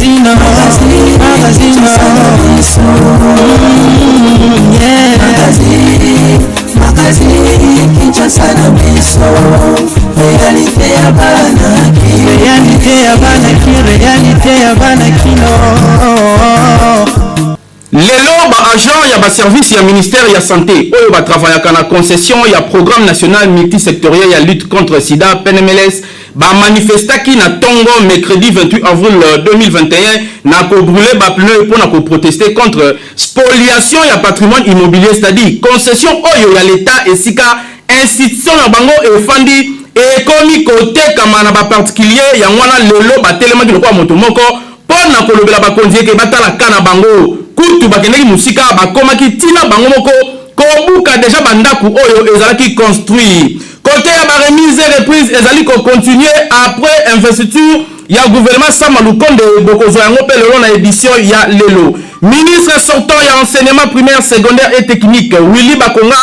Magazine, magazine, yeah. Magazine, Kinshasa na biso, réalité ya bana Réalité ya bana ki, réalité ya bana kino. Lelo ba agents ya ba services ya ministère ya sante oyo ba travaillaka na concession ya programme national multisectoriel ya lutte contre sida PNMLS ba manifestaki na tongo mercredi 28 avril 2021 na ko brûler ba pneus mpo na ko protester contre spoliation ya patrimoine immobilier, c'est-à-dire concession oyo ya l'État esika institution na bango efandi ekomi kotekama na ba particulier. Yango wana lelo batelemaki lokola moto moko mpo na kolobela bakonzi eke batala ka na bango. Kutu bakendaki mosika, bakomaki ntina bango moko kobuka deja bandako oyo ezalaki construire. Côté ya baremise et reprise ezali kocontinue après investiture ya gouvernement Sama Lukonde, bokozwa yango mpe lelo na édition ya lelo. Ministre sortant ya enseignement primaire, secondaire et technique Willy Bakonga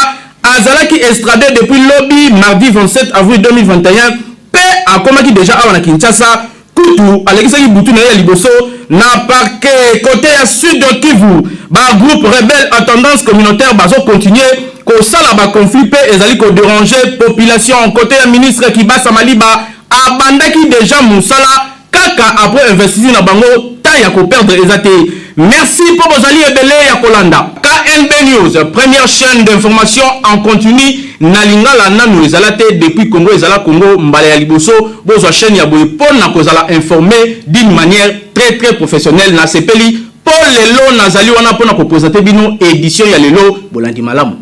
azalaki extradé depuis lobi mardi 27 avril 2021 mpe akomaki deja awa na Kinshasa. Kutu alekisaki butu na ye ya liboso na parquet. Côté ya Sud Kivu, bagroupe rebelle à tendance communautaire bazocontinue kosala baconflit mpe ezali kodéranger population. Côté ya ministre Kibasa Maliba, abandaki deja mosala kaka après investiture na bango, temps ya koperdre eza te. Merci mpo bozali ebele ya kolanda KNB News, première chaîne d'information en continu na lingala. Nanu ezala te depuis Congo ezala Congo, mbala ya liboso bozwa chaîne ya boye mpo na kozala informé d'une manière très très professionnelle. Nasepeli mpo lelo nazali wana mpo na koprésenter bino édition ya lelo. Bolandi malamu.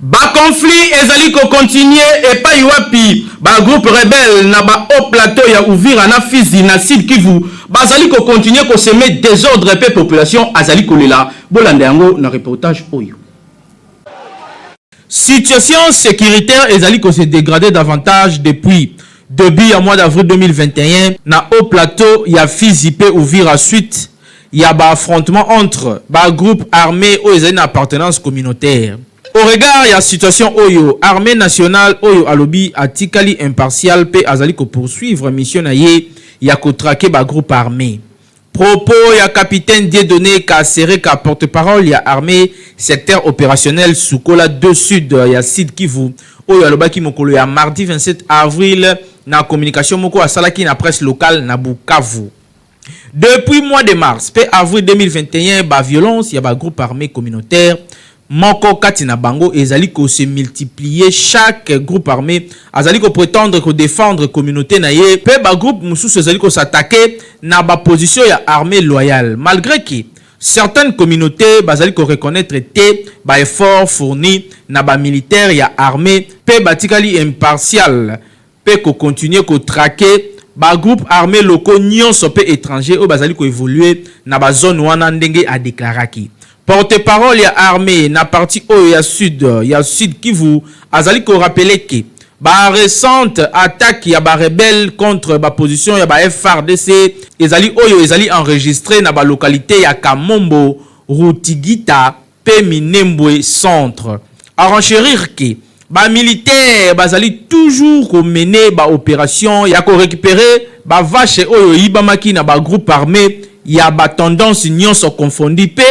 Baconflit ezali kocontinue epai wapi bagroupe rebelle na bahaut plateau ya Uvira na Fizi na Sud Kivu bazali kocontinue kosemer désordre mpe population azali kolela. Bolanda yango na reportage oyo. Situation sécuritaire ezali kose dégrader davantage depuis début ya mois d'avril 2021 na haut plateau ya Fizi mpe Uvira, suite ya baaffrontement entre bagroupe armé oyo ezali na appartenance communautaire. Au regard ya situation oyo, armée nationale oyo alobi atikali impartial mpe azali kopoursuivre mission na ye ya kotraquer bagroupe armé. Propos ya capitaine Dieudonné Kasereka, porte-parole ya armée secteur opérationnel Sukola 2 Sud ya Sud Kivu, oyo alobaki mokolo ya mardi 27 avril na communication moko asalaki na presse locale na Bukavu. Depuis mois de mars mpe avril 2021, baviolence ya bagroupe armé communautaire moko kati na bango ezali kose multiplier. Chaque groupe armé azali koprétendre kodéfendre communauté na ye mpe bagroupe mosusu ezali kos'attaquer na baposition ya armée loyale, malgré que certaines communautés bazali koreconnaître te baeffort fourni na bamilitaire ya armée mpe batikali impartial mpe kocontinue kotraquer bagroupe armé locaux nyonso mpe étranger oyo bazali koévolue na bazone wana, ndenge adéclaraki. Porte-parole ya armée na partie oyo ya Sud Kivu azali korappeler ke barécente attaque ya barebelle contre baposition ya ba FARDC ezali oyo ezali enregistré na balokalité ya Kamombo, Rutigita mpe Minembwe centre. Arenchérir ke bamilitaire bazali toujours komener baopération ya korécupérer bavache oyo eyibamaki na bagroupe armé ya batendance nyonso confondu mpe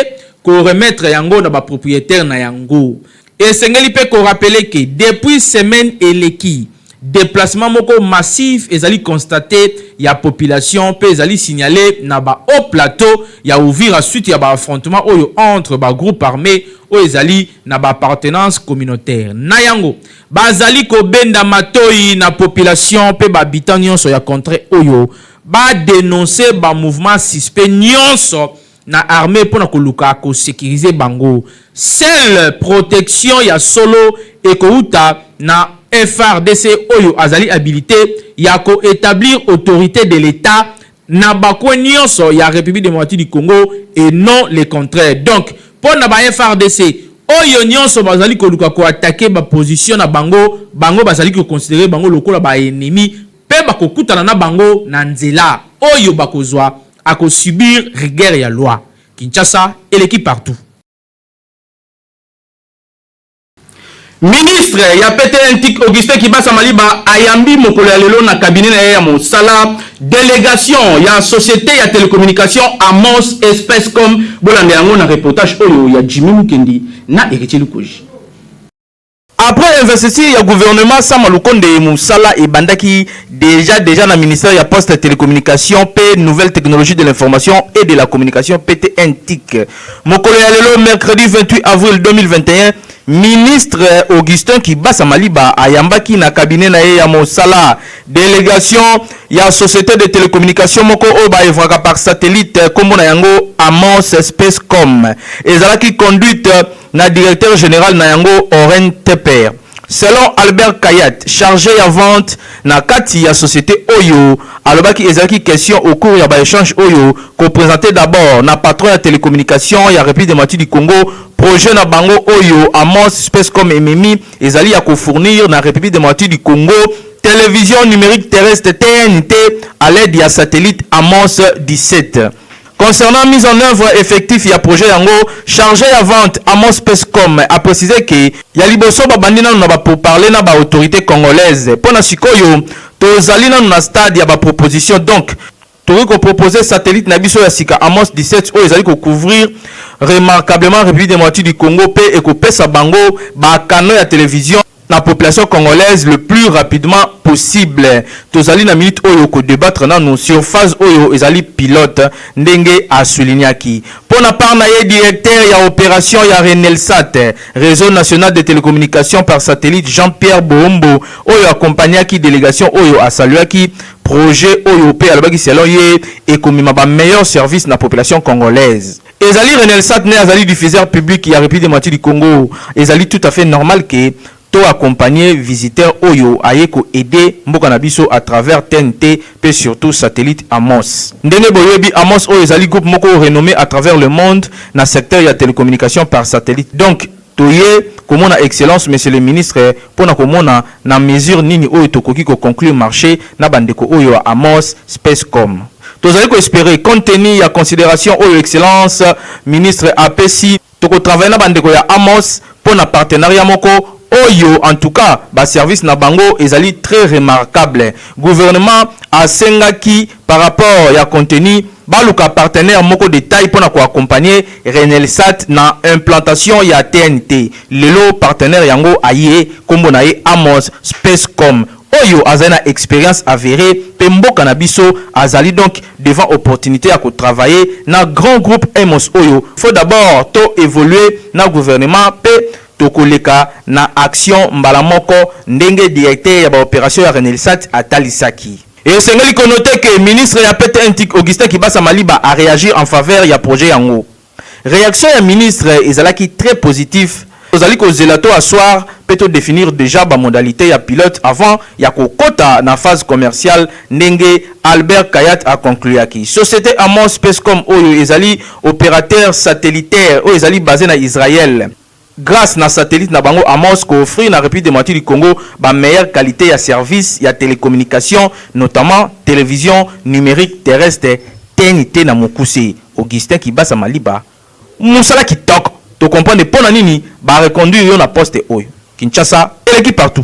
koremettre yango na bapropriétaire na yango. Esengeli mpe korappeler ke depuis semaine eleki, déplacement moko massif ezali constaté ya population mpe ezali signalé na bahaut plateau ya Uvira, suite ya baaffrontement oyo entre bagroupe armé oyo ezali na baappartenance communautaire. Na yango, bazali kobenda matoi na population mpe bahabitant nyonso ya contrée oyo badénonce bamouvement suspect nyonso na armée mpona koluka kosécuriser bango. Seule protection ya solo ekouta na FARDC oyo azali habilité ya koétablir autorité de l'État na bacoin nyonso ya République démocratique du Congo et non le contraire. Donc mpo na ba FARDC oyo nyonso bazali koluka koattaquer baposition na bango, bango bazali koconsidérer bango lokola baennemi mpe bakokutana na bango na nzela. Oyo bakozwa akosubir rigueur ya loi. Kinshasa eleki partout. Ministre ya PTNTIC Augustin Kibasa Maliba ayambi mokolo ya lelo na cabinet na ye ya mosala delegation ya societe ya telecommunication Amos Espacecom. Bolanda yango na reportage oyo ya Jimmy Mukendi na Heritier Lukoji. Après investiture ya gouvernement Sama Lukonde, mosala ebandaki dejà na ministère ya Poste, Telecommunication mpe Nouvelles Technologies de l'information et de la communication, PTNTIC. Mokolo ya lelo, mercredi 28 avril 2021, ministre Augustin Kibasa Maliba ayambaki na cabinet na ye ya mosala délégation ya société de télécommunication moko oyo baœuvraka par satellite, nkombo na yango Amos Spacecom. Ezalaki conduite na directeur général na yango, Oren Teper. Selon Albert Kayat, chargé ya vente na kati ya société oyo, alobaki ezalaki question au cours ya baéchange oyo koprésenter d'abord na patron ya télécommunication ya République démocratique du Congo projet na bango oyo Amos Spacecom ememi, ezali ya kofournir na République démocratique du Congo télévision numérique terrestre, TNT, à l'aide ya satellite Amos 17. Concernant mise en œuvre effectif ya projet yango, chargé ya vente Amos Spacecom a précisé que ya liboso babandi nanu na bapourparler na baautorité congolaise. Mpo na sikoyo, tozali nanu na stade ya baproposition, donc tokoki kopropose satellite na biso ya sika Amos 17 oyo ezali kocouvrir remarquablement République démocratique du Congo mpe ekopesa bango bacanaux ya télévision na population congolaise le plus rapidement possible. Tozali na minute oyo kodébattre nanu sur phase oyo ezali pilote, ndenge asoulignaki. Mpo na part na ye, directeur ya opération ya Renelsat, réseau national de télécommunication par satellite, Jean-Pierre Boombo, oyo accompagnaki délégation oyo, asaluaki projet oyo mpe alobaki selon ye ekomema bameilleur service na population congolaise. Ezali Renelsat nde azali diffuseur public ya République démocratique du Congo. Ezali tout à fait normal ke to accompagner visiteur oyo aye koaider mboka na biso à travers TNT mpe surtout satellite Amos. Ndenge boyebi, Amos oyo ezali groupe moko renommé à travers le monde na secteur ya télécommunication par satellite. Donc toye komona excellence monsieur le ministre mpona komona na mesure nini oyo tokoki koconclure marché na bandeko oyo ya Amos Spacecom. Tozali koespérer, compte tenu ya considération oyo excellence ministre apesi, tokotravaille na bandeko ya Amos mpo na partenariat moko oyo. En tout cas, baservice na bango ezali très remarquable. Gouvernement asengaki par rapport ya contenu baluka partenaire moko de taille mpona koaccompagner Renelsat na implantation ya TNT. Lelo partenaire yango aye, nkombo na ye Amos Spacecom, oyo azali na expérience avérée mpe mboka na biso azali donc devant opportunité ya kotravailler na grand groupe Amos oyo. Faut d'abord to évoluer na gouvernement mpe tokoleka na action mbala moko, ndenge directeur ya baopération ya Renelsat atalisaki. Esengeli konoter ke ministre ya PTNTIC Augustin Kibasa Maliba a réagir en faveur ya projet yango. Réaction ya ministre ezalaki très positif. Tozali kozela to asseoir mpe todéfinir déjà bamodalité ya pilote avant ya kokɔta na phase commerciale, ndenge Albert Kayat aconcluaki. Société Amos Spacecom oyo ezali opérateur satellitaire oyo ezali basé na Israël, grâce na satellite na bango Amos, koofrir na République démocratique du Congo bameilleure qualité ya service ya télécommunication, notamment télévision numérique terrestre, TNT na mokuse. Augustin Kibasa Maliba, mosala kitoko. Tocomprendre mpo na nini bareconduire yo na poste oyo. Kinshasa eleki partout.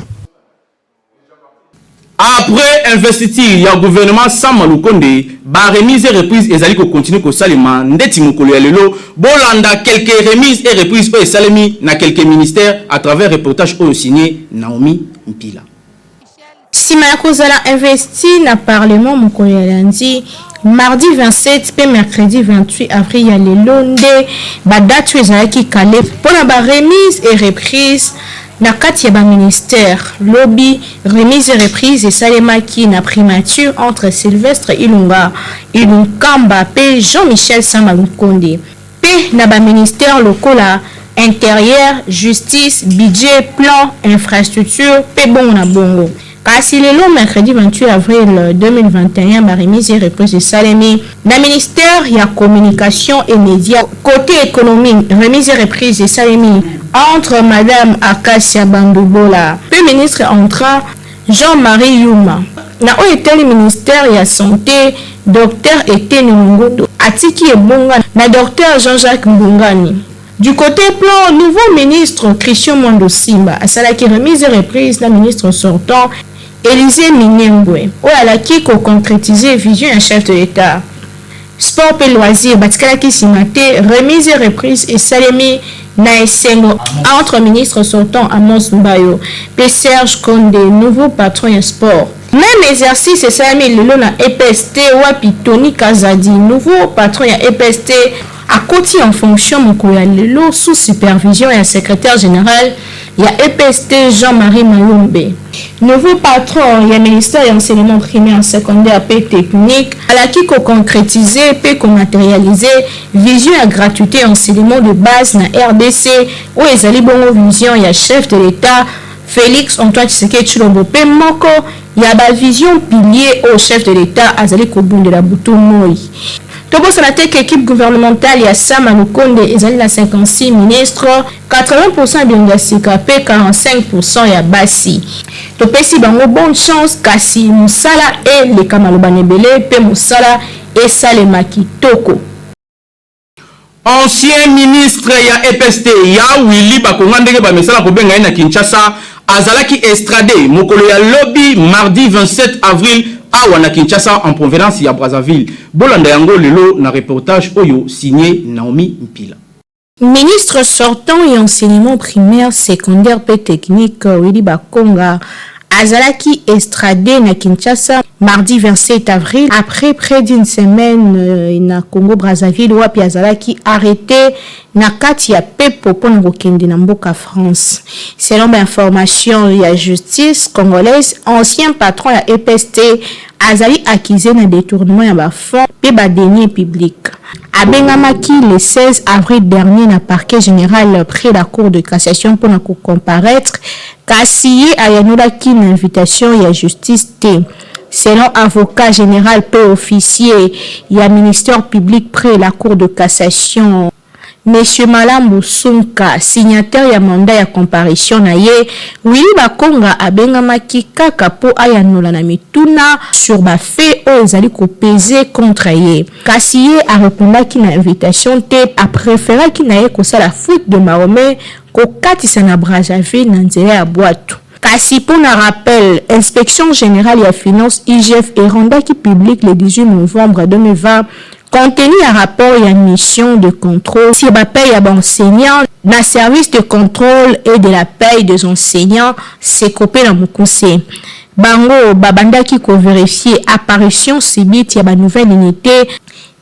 Après investiture ya gouvernement Sama Lukonde, baremise et reprise ezali kocontinue kosalema. Ndeti mokolo ya lelo, bolanda quelques remises et reprises oyo esalemi na quelques ministères à travers reportage oyo signé Naomi Mpila. Nsima ya kozala investi na parlement mokolo ya lundi, mardi 27 mpe mercredi 28 avril ya lelo nde badate oyo ezalaki kale mpona baremise et reprise na kati ya baministère. Lobi, remise et reprise esalemaki na primature entre Sylvestre Ilunga Ilunkamba mpe Jean-Michel Sama Lukonde, mpe na baministère lokola intérieur, justice, budget, plan, infrastructure mpe bongo na bongo. Kasi lelo, mercredi 28 avril 2021, baremise et reprise esalemi na ministère ya communication et média. Côté économie, remise et reprise esalemi entre madame Acacia Bandubola mpe ministre entrant Jean-Marie Yuma. Na oyo etali ministère ya santé, Dr Eteni Longondo atiki ebonga na Dr Jean-Jacques Mbungani. Du côté plan, nouveau ministre Christian Mwando Simba asalaki remise et reprise na ministre sortant Elysee Minembwe oyo alaki ko concretiser vision ya chef de l'Etat. Sport mpe loisirs batikalaki sima te, remise et reprise esalemi na esengo entre ministre sortant Amos Mbayo mpe Serge Konde, nouveau patron ya sport. Meme exercice esalami lelo na EPST wapi Tony Kazadi, nouveau patron ya EPST, akoti en fonction mokolo ya lelo sous supervision ya secretaire general ya EPST Jean-Marie Mayombe. Nouveau patron ya ministère ya enseignement primaire, secondaire mpe technique alaki ko concretiser mpe ko materialiser vision ya gratuite ya enseignement de base na rdc oyo ezali bongo vision ya chef de l'Etat Felix Antoine Tshisekedi Tshilombo mpe moko ya ba visions piliers oyo chef de l'Etat azali kobundela butu moyi. Tobosana te que equipe gouvernementale ya Sama Lukonde ezali na 56 ministres, 80 pour cent ya bilongi ya sika mpe 45 pour cent ya basi. Topesi bango bonne chance kasi mosala eleka maloba na ebele mpe mosala esalema kitoko. Ancien ministre ya EPST ya Willy Bakonga ndenge bamesana kobenga ye na Kinshasa azalaki estrade mokolo ya lobi mardi 27 avril awa na Kinshasa en provenance ya Brazzaville. Bolanda yango lelo na reportage oyo signe Naomi Mpila. Ministre sortant ya enseignement primaire, secondaire mpe technique Willy Bakonga azalaki extrade na Kinshasa mardi 27 avril après près d'une semaine na Congo Brazzaville wapi azalaki arrete na kati ya pepo mpo na kokende na mboka France. Selon ba informations ya justice congolaise, ancien patron ya EPST azali accuse na detournement ya ba fonds mpe ba deniers publics. Abengamaki le 16 avril dernier na parquet general près la cour de cassation mpo na ko comparaitre kasi ye ayanolaki na invitation ya justice te. Selon avocat general mpe officier ya ministère public près la cour de cassation, Monsieur Malambu Sunka, signataire ya mandat ya comparution na ye, Willy Bakonga abengamaki kaka mpo ayanola na mituna sur ba faits oyo ezali ko peser contre ye. Kasi ye a repondaki na invitation te, a preferaki na ye kosala fuite de Mahomet kokatisa na Brazzaville na nzela ya bwatu. Kasi mpo na rappel, Inspection generale ya finances, IGF, e rendaki public le 18 novembre 2020 contenu ya rapport ya mission de controle sur ba paie ya ba enseignants na service de controle et de la paie des enseignants, Secope, na mokuse. Bango babandaki ko verifier apparition subite ya ba nouvelles unites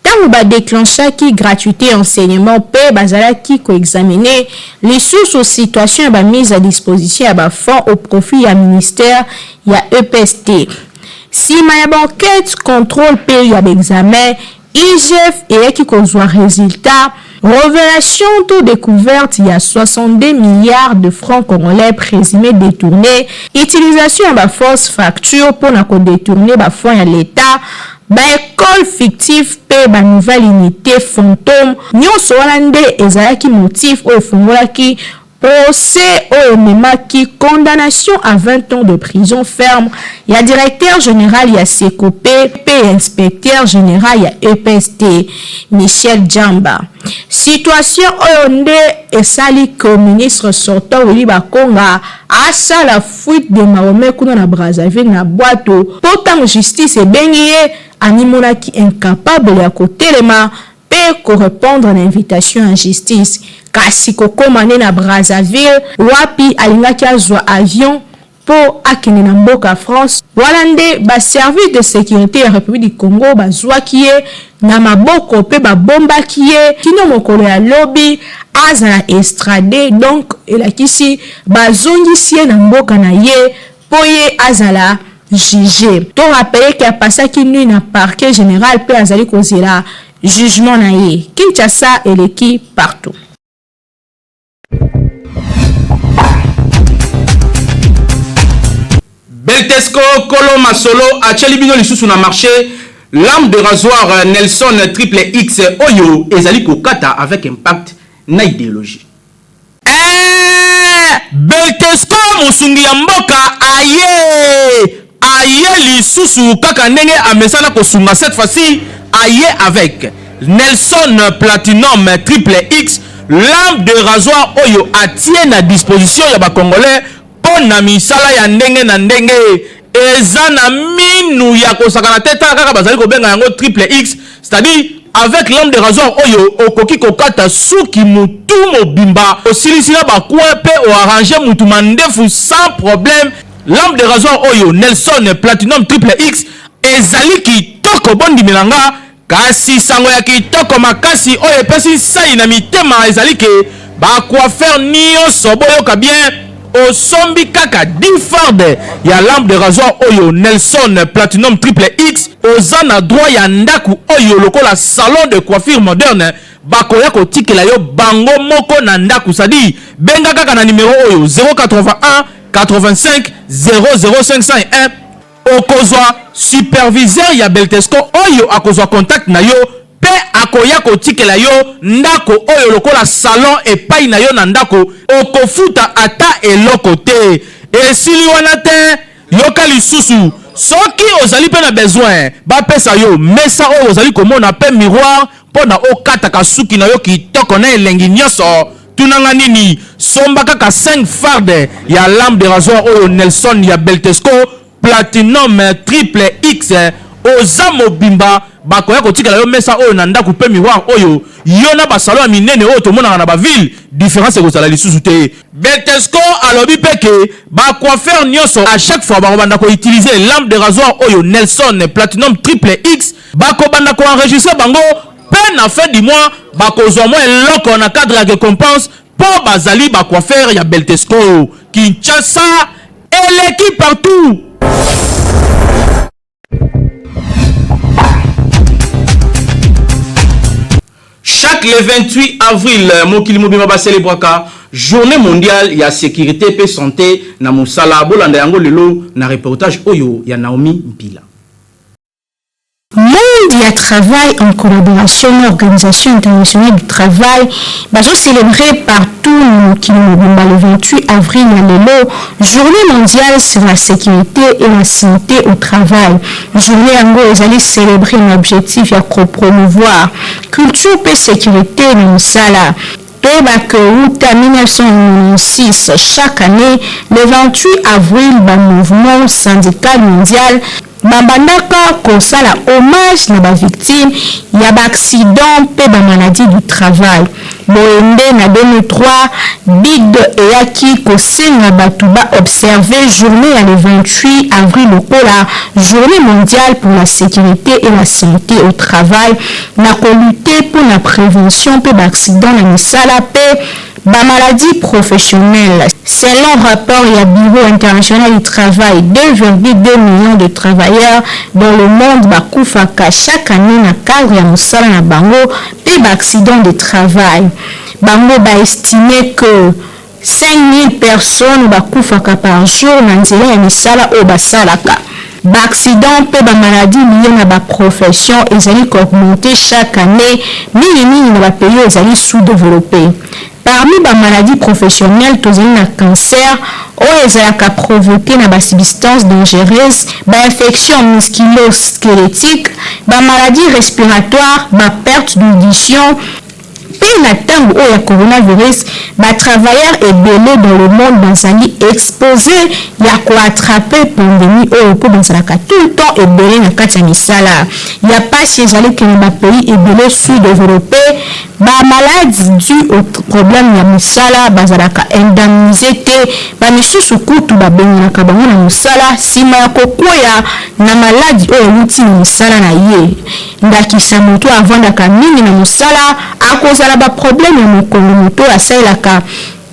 Tango ba declenchaki gratuite ya enseignement mpe bazalaki ko examiner lisusu situation ya ba mise à disposition ya ba fonds au profit ya ministère ya EPST. Sima ya ba enquetes, controles mpe ya ba examens, IGF eyaki kozua resultat, revelation to decouverte ya 62 milliards de francs congolais presumes detournes, utilisation ya ba fausses factures mpo na ko detourner ba fonds ya l'Etat, Ba ecoles fictives mpe ba nouvelles unites fantome, nionso wana nde ezalaki motif oyo efungolaki procès oyo ememaki condamnation à 20 ans de prison ferme ya directeur general ya Secope mpe ya inspecteur general ya EPST, Michel Djamba. Situation oyo nde esali que ministre sortant Willy Bakonga asala fuite de Mahomet kuna na Brazzaville na bwato mpo tango justice ebengi ye amimonaki incapable ya kotelema mpe ko repondre na invitation ya justice kasi kokoma nde na Brazzaville wapi alingaki azua avion mpo akende na mboka France, wana nde ba services de securite ya Republique du Congo bazuaki ye na maboko mpe babombaki ye kino mokolo ya lobi azala extrade, donc elakisi bazongisi ye na mboka na ye mpo ye azala juge. To rappeler que apasaki nuit na parquet general mpe azali kozela jugement na ye. Kinshasa eleki partout. Beltesco kolo masolo atieli bino lisusu na marche lame de rasoir Nelson triple X oyo ezali kokata avec impact na ideologie. Eeh Beltesco mosungi ya mboka aye aye lisusu kaka ndenge amesana kosunga cette fois ci aye avec Nelson Platinum triple X. Lame de rasoir oyo atie na disposition ya ba congolais mpo na misala ya ndenge na ndenge eza na minu ya kosakana te. Tala kaka bazali kobenga yango triple X, c'est-à-dire avec lame de rasoir oyo okoki kokata suki mutu mobimba, osilisi na ba coin mpe oarrange mutu mandefu sans problème. Lame de rasoir oyo Nelson Platinum triple X ezali kitoko, bondimela nga. Kasi sango ya kitoko makasi oyo epesi nsai na mitema ezali ke ba coiffeur nionso boyoka bien, osombi kaka 10 farde ya lampe de rasoir oyo Nelson Platinum Triple X, oza na droit ya ndaku oyo lokola salon de coiffure moderne bakoya kotikela yo bango moko na ndaku, c'est-à-dire benga kaka na numero oyo 081 85 00501. Okozwa superviseur ya Beltesco oyo akozwa contact na yo pe akoya kotikela yo ndako oyo lokola salon epai na yo na ndako, okofuta ata eloko te. Esili wana te, yoka lisusu, soki ozali pe na besoin bapesa yo mesa oyo ozali komona pe miroir mpo na okataka suki na yo kitoko na elengi nionso, tuna nga nini, somba kaka 5 farde ya lame de rasoir oyo Nelson ya Beltesco Platinum Triple X, oza mobimba, bakoya kotikela yo mesa oyo na ndaku pe miroir oyo, yo na ba salon ya minene oyo tomonaka na ba ville, difference ekozala lisusu te. Beltesco alobi pe ke ba coiffeurs nionso à chaque fois bakobanda ko utiliser lame de rasoir oyo Nelson Platinum Triple X, Bakobanda ko enregistrer bango pe na fin du mois bakozwa mwa eloko na cadre ya recompense po bazali ba coiffeurs ya Beltesco. Kinshasa eleki partout. Chaque le 28 avril, mokili mobimba ba celebraka journée mondiale ya securite pe sante na mosala. Bolanda yango lelo na reportage oyo ya Naomi Mpila. Monde ya travail en collaboration na Organisation internationale du travail bazo celebrer partout na mokili mobimba le 28 avril ya lelo journee mondiale sur la securite et la sante au travail. Journee yango ezali celebrer na objectif ya ko promouvoir culture pe securite na mosala. Toyeba que wuta 1996 chaque annee le 28 avril ba mouvement syndical mondial Babandaka kosala hommage na ba victimes ya ba accidents mpe ba maladies du travail. Boye nde na 2003, bid eyaki kosenga batu ba observer journee ya le 28 avril lokola journee mondiale pour la securite et la sante au travail na ko lutter mpo na prevention mpe ba accidents na misala mpe Ba maladies professionnelles, Selon rapport ya Bureau international du travail, 2,2 millions de travailleurs dans le monde bakufaka chaque annee na cadre ya mosala na bango mpe ba accidents de travail. Bango ba estimer que 5.000 personnes bakufaka par jour na nzela ya misala oyo basalaka. Ba accidents mpe ba maladies lies na ba professions ezali ko augmenter chaque annee, mingi mingi na ba pays oyo ezali sous-developper. Parmi ba maladies professionnelles, tozali na cancer oyo ezalaka provoquer na ba substances dangereuses, ba infections musculo-squelettiques, ba maladies respiratoires, ba pertes d'audition, Mpe na tango oyo ya coronavirus, ba travailleurs ebele dans le monde bazali exposes ya ko attraper pandemie oyo mpo bazalaka tout le temps ebele na kati ya misala. Ya pasi ezali que na ba pays ebele sous developpes, ba malades dus au problème ya misala bazalaka indemnises te, ba misusu kutu babenganaka bango na mosala sima ya kokweya na maladi oyo ewuti na misala na ye. Ndakisa, moto oyo avandaka mingi na mosala akozala ba problème ya mokongo, moto oyo asalelaka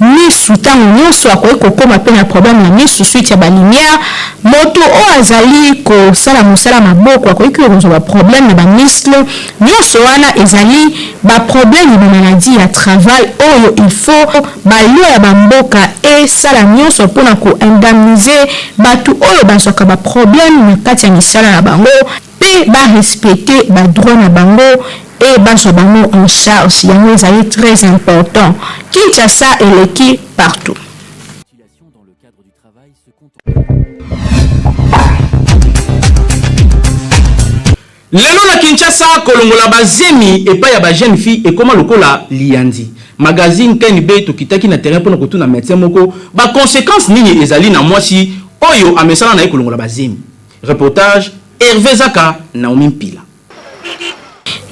misu tango nionso akoki kokoma pe na problème ya misu suite ya ba lumière, moto oyo azali kosala mosala maboko akoki kozwa ba problème na ba muscle, nionso wana ezali ba problème ya ba maladie ya travail oyo il faut ba loi ya ba mboka esala nionso pona ko indemniser batu oyo bazwaka ba problème na kati ya misala na bango. Pe ba respecter ba droits na bango et bazwa bango en charge yango ezali très important. Kinshasa eleki partout. Lelo na Kinshasa, kolongola ba zemi epai ya ba jeunes filles ekoma lokola liyanzi. Magazine KNB tokitaki na terrain pona kotuna medecin moko ba consequences nini ezali na mwasi oyo amesana na ye kolongola ba zemi. Reportage Herve Zaka, Naomi Mpila.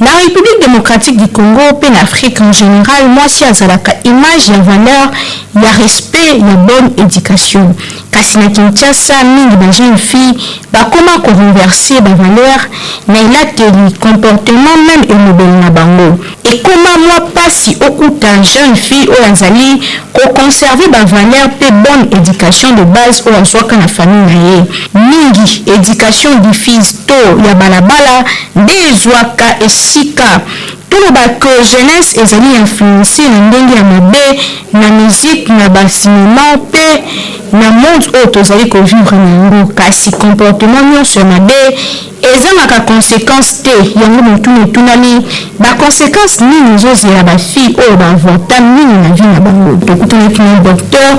Na Republique democratique du Congo mpe na Afrique en general, mwasi azalaka image ya valeur, ya respect, ya bonne education. Kasi na Kinshasa, mingi ba jeunes filles bakoma ko renverser ba valeurs na elateli, comportement meme elobeli na bango. Ekoma mwa pasi okuta jeune fille oyo azali ko conserver ba valeurs mpe bonne education de base oyo azwaka na famille na ye. Mingi education diffuse to ya balabala nde ezwaka esika. Toloba que jeunesse ezali influencer na ndenge ya mabe na musique, na ba cinema mpe na monde oyo tozali ko vivre na yango. Kasi comportement nionso ya mabe ezangaka consequence te. Yango motuna etunami, ba consequences nini ezozela ba filles oyo ba avorta mingi na vie na bango? Tokutanaki na docteur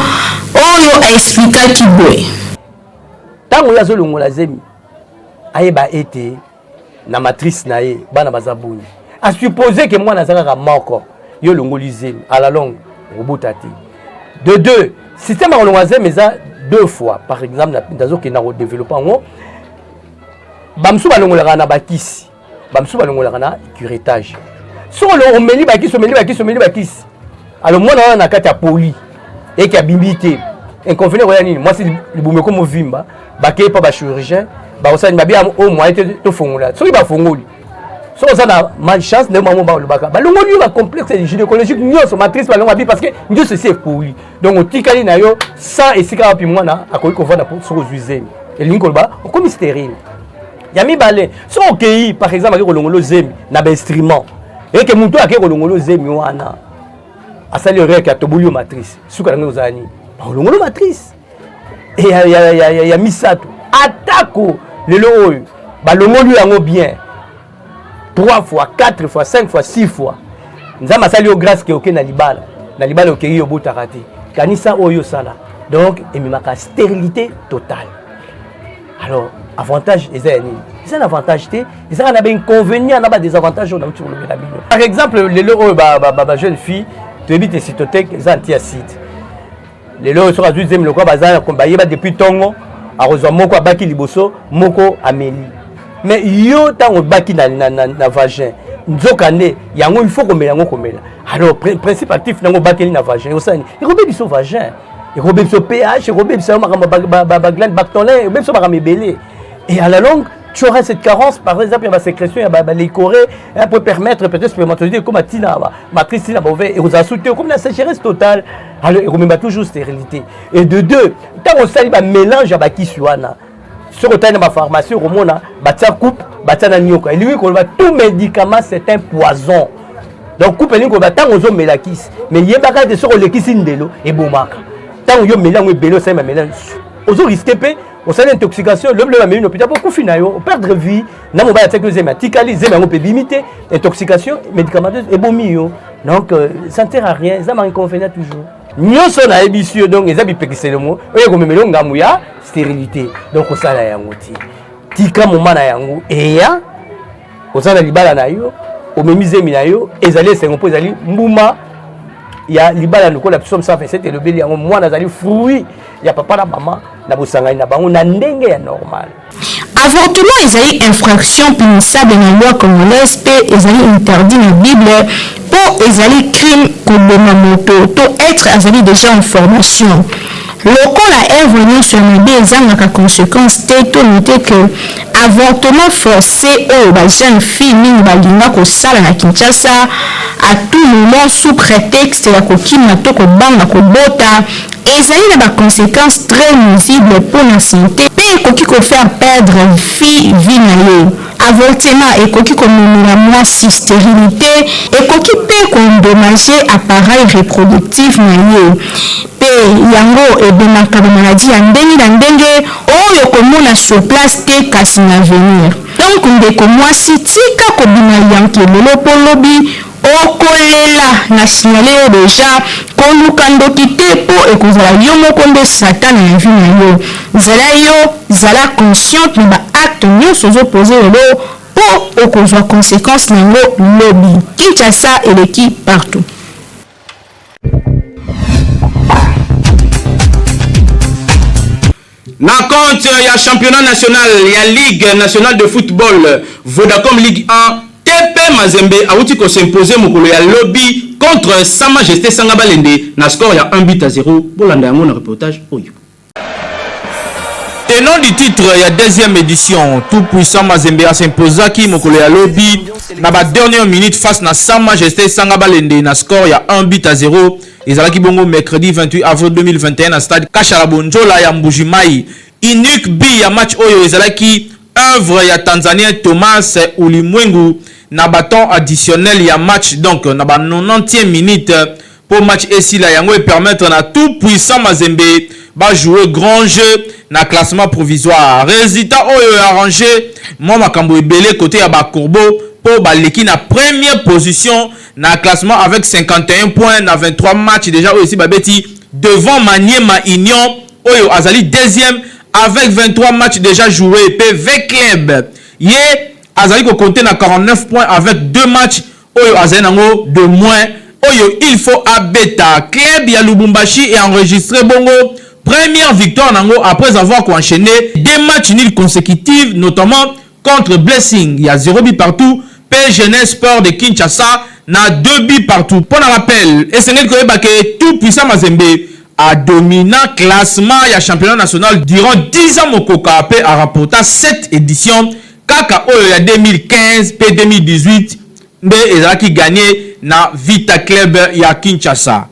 oyo a explikaki boye. Tango ye azolongola zemi, ayeba ete na matrice na ye bana baza boni. A supposer que mwana aza kaka moko, yo olongoli zemi, à la longue okobota te. De deux, système ya kolongola zemi eza deux fois. Par exemple, nazokenda kodeveloppe yango, bamosusu balongolaka na bakisi, bamosusu balongolaka na curetage. Soki omeli bakisi, omeli bakisi, omeli bakisi, alors mwana wana na kati ya poli eke abimi te, inconvénient koya nini? Mwasi libumu ekomi movimba, bakei pa bachirurgien, bakosala nini? Babi oyo moyen te, tofongola. Soki bafongoli, soki oza na malchance, nde mamo balobaka balongoli yo bacomplexe gynécologique nyonso, matrice balongo abi, parce que nyonso esi epoli. Donc otikali na yo sans esika wapi mwana akoki kovanda. Soki ozwi zemi, elingi koloba okomi stérile. Ya mibale, soki okei par exemple akei kolongola zemi na bainstrument, eke motu akei kolongola zemi wana asali erreur ke atoboli yo matrice, suka nango ozala nini? Bakolongola matrice. Ya, ya, ya, ya, ya misato, atako lelo oyo balongoli yango bien 3 fois, 4 fois, 5 fois, 6 fois, Nzambe asali yo grâce ke okei na libala, na libala okei obotaka te, kanisa oyo osala. Donc ememaka stérilité totale. Alors avantage eza ya nini? Eza na avantage te, ezaka na bainconvénient na badésavantage oyo nauti kolobela bino. Par exemple, lelo oyo bajeune fille, toyebi te, cytotec eza anti-acide. Lelo oyo soki azwi zemi, lokola baza bayeba depuis ntongo, akozwa moko abaki liboso, moko ameli. Mais yo ntango obaki na vagin, nzoka nde yango il faut komela yango, komela. Alors principe actif nango obakeli na vagin, osala nini? Ekobebisa vagin, ekobebisa pH, ekobebisa yo makambo baglande Bartholin, ekobebisa makambo ebele. Et à la longue, tu auras cette carence, par exemple, il y a la sécrétion, il y a leucorrhée, pour permettre peut-être spermatozoïde comme tina matrice tina mauvais et aux soutien comme la sécheresse totale. Alors il y a toujours stérilité. Et de deux, tant on sali ba mélange ya bakisi wana, soki otali na bapharmacie, okomona batia coupe, batia na nioka. Elingi koloba tout médicament, c'est un poison. Donc coupe elingi koloba ntango ozomela kisi, mais yebaka ete soki olekisi ndelo, ebomaka. Ntango yo omeli yango ebele, osali bamélange, ozorisquer mpe osali intoxication. Lobi lobi bamemi na hôpital mpo okufi na yo, operdre vie na mobali atiaki yo zemi, atikali zemi yango mpe ebimi te. Intoxication médicamenteuse ebomi yo. Donc ça ne sert à rien, eza ma inconvénient toujours nyonso nayebisi yo. Donc eza bipekiselo mo oyo ekomemela yo ngambo ya stérilité. Donc kosala yango te, tika moma na yango eya. Oza na libala na yo, omemi zemi na yo, ezali esengo mpo ezali mbuma ya libala. Lokola Psaume 127 elobeli yango, mwana azali fruit ya papa na mama na bosangani na bango na ndenge ya normal. Avortement ezali infraction punissable na loi congolaise mpe ezali interdit na Bible mpo ezali crime koboma moto to être azali déjà en formation. Lokola œuvre nyonso ya mabe ezangaka conséquence te, to note que avortement forcé oyo bajeune fille mingi balinga kosala na Kinshasa à tout moment sous prétexte ya kokima to kobanga kobota, ezali na baconséquence très nuisible mpo na santé mpe ekoki kofaire perdre fille vie na ye. Avortement ekoki komemela mwasi stérilité, ekoki mpe koendommager appareil reproductif na ye, mpe yango ebemaka bamaladi ya ndenge na ndenge oyo komona sur place te, kasi na avenir. Donc ndeko mwasi, tika kobima yanke lelo mpo lobi okolela. Na signale yo déjà, koluka ndoki te mpo ekozala yo moko nde satana ya vie na yo. Zala yo, zala consciente na baacte nyonso ozoposer lelo. Po okozwa consequence na yango lobi. Kinshasa eleki partout. Na compte ya championnat national ya Ligue nationale de football Vodacom Ligue 1, TP Mazembe awuti ko s'imposer mokolo ya lobi contre Sa Majesté Sanga Balende na score ya 1 but à 0. Bolanda yango na reportage oyo. Tenant du titre ya deuxième édition, tout puissant Mazembe a s'imposaki mokolo ya lobi na ba dernière minute face na Sa Majesté Sanga Balende na score ya 1 but à 0. Ezalaki bongo mercredi 28 avril 2021 na stade Kashala Bonjola ya Mbuji-Mayi. Unique but ya match oyo ezalaki œuvre ya Tanzanien Thomas Ulimwengu na ba temps additionnel ya match, donc na ba 90e minute po match esila. Yango e permettre na tout puissant Mazembe ba jouer grand jeu na classement provisoire. Résultat oyo arrangé mwa makambo ebele côté ya ba Corbeau po baleki na première position na classement avec 51 points na 23 matchs déjà oyo esi babeti, devant Maniema Union oyo azali deuxième avec 23 matchs déjà joués. Pe V Club ye azali kocompter na 49 points avec 2 matchs oyo azali nango de moins oyo il faut abeta. Club ya Lubumbashi est enregistré bongo première victoire nango après avoir enchaîné deux matchs nuls consécutifs, notamment contre Blessing ya 0 but partout pe Jeunesse Sport de Kinshasa na 2 buts partout. Mpo na rappel, esengeli koyeba ke tout puissant Mazembe a dominant classement ya championnat national durant 10 ans mokoka pe a remporta 7 éditions. Kaka oyo ya 2015 pe 2018 nde ezalaki gagné na Vita Club ya Kinshasa.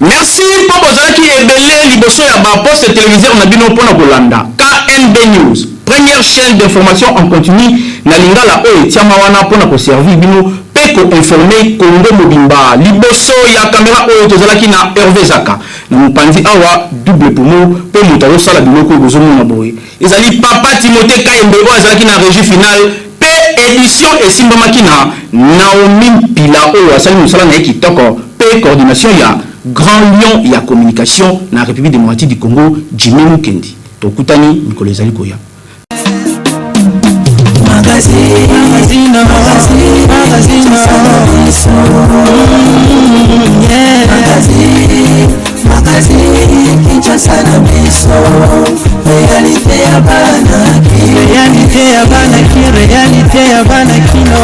Merci mpo bozalaki ebele liboso ya baposte téléviseur na bino mpona kolanda KNB News, première chaîne d'information en continu na lingala oyo etiama wana mpona koservir bino mpe koinformer Kongo mobimba. Liboso ya kamera oyo tozalaki na Hervé Zaka, na mopanzi awa double poumon, mpe moto azosala biloko oyo bozomona boye ezali papa Timothée Kayembe oyo azalaki na régie finale, mpe édition esimbamaki na Naomi Mpila oyo asali mosala na ye kitoko, mpe coordination ya Grand Lion ya communication na République démocratique du Congo, Jimmy Mukendi. Tokutani mikolo ezali koya. Magazine, magazine, magazine, magazine, magazine, Kinshasa na biso, réalité ya bana. Réalité ya bana ki, réalité ya bana kino.